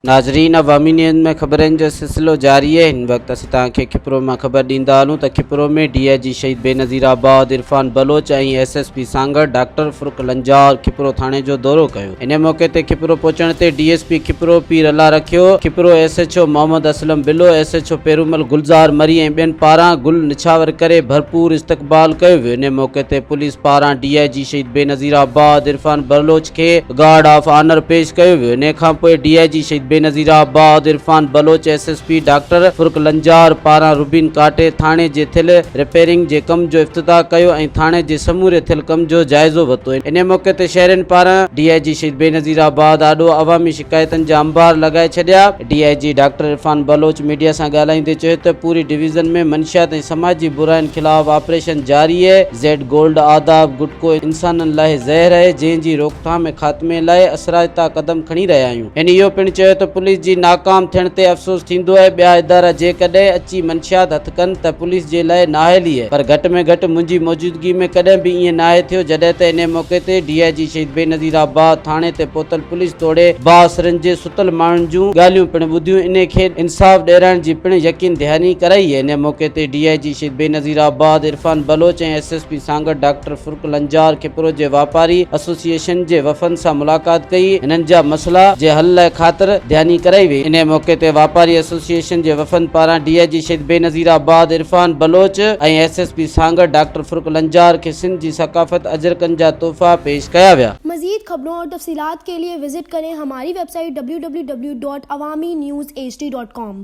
ناظرين عوامي نيوز ۾ خبرن جو سلسلو جاري آهي هن وقت اسين توهان کي کپرو مان خبر ڏيندا هلون ته کپرو ۾ ڊي I جي شهيد Benazirabad Irfan Baloch ۽ S S P Sanghar doctor Farrukh Lanjar Khipro ٿاڻي جو دورو ڪيو ان موقعي تي کپرو پهچڻ تي ڊي ايس پي کپرو پير الله رکيو Khipro S H O Muhammad Aslam Bullo S H O Perumal Gulzar Marri ۽ ٻين پاران گل نڇاور ڪري ڀرپور استقبال ڪيو ويو ان موقعي تي پوليس پاران ڊي I جي شهيد بينظيرآباد عرفان بلوچ کي گارڊ آف آنر پيش ڪيو ويو انهي کان پوء ڊي I جي شهيد Benazirabad Irfan Baloch S S P doctor Farrukh Lanjar پاران روبين ڪاٽي ٿاڻي جي ٿيل رپيئرنگ جي ڪم جو افتتاح ڪيو ۽ ٿاڻي جي سموري ٿيل ڪم جو جائزو ورتو انهي موقعي تي شهرين پاران ڊي I جي شهيد بينظيرآباد آڏو عوامي شڪايتن جا انبار لڳائي ڇڏيا. D I G doctor Irfan Baloch media سان ڳالهائيندي چيو ته پوري ڊويزن ۾ منشيات ۽ سماجي براين خلاف آپريشن جاري اهي، زيڊ گولڊ، آداب، گٽڪو انسانن لاء زهر اهي، جنهن جي روڪٿام ۽ خاتمي لاء اثرائتا قدم کڻي رهيا آهيون. هن اهو پڻ چيو ته پوليس جي ناڪام ٿيڻ تي افسوس ٿيندو اهي، ٻيا ادارا جيڪڏهن اچي منشيات هٿ ڪن ته پوليس جي لاء نااهلي اهي، پر گهٽ ۾ گهٽ منهنجي موجودگي ۾ ڪڏهن به ائين ناهي ٿيو، جڏهن ته انهي موقعي تي ڊي I جي شهيد بينظيرآباد ٿاڻي تي پهتل پوليس توڙي بااثرن جي ستل ماڻهن جون ڳالهيون پڻ ٻڌيون انهي کي انصاف ڏيارائڻ جي پڻ يقين دهاني ڪرائي انهي موقعي تي ڊي I جي شهيد Benazirabad Irfan Baloch ۽ S S P Sanghar doctor Farrukh Lanjar Khipro جي واپاري ايسوسيئيشن جي وفن سان ملاقات ڪئي هنن جا مسئلا جي حل لاء خاطر دهاني ڪرائي وئي انهي موقعي تي واپاري ايسوسيئيشن جي وفن پاران ڊي I جي شهيد Benazirabad Irfan Baloch ۽ S S P Sanghar doctor Farrukh Lanjar کي سنڌ جي ثقافت اجرڪن جا تحفا پيش ڪيا ويا. مزيد خبرون اور تفصيلات کے لئے وزٽ ڪرين ھماري ويب سائيٽ www.awamiNewsHD.com.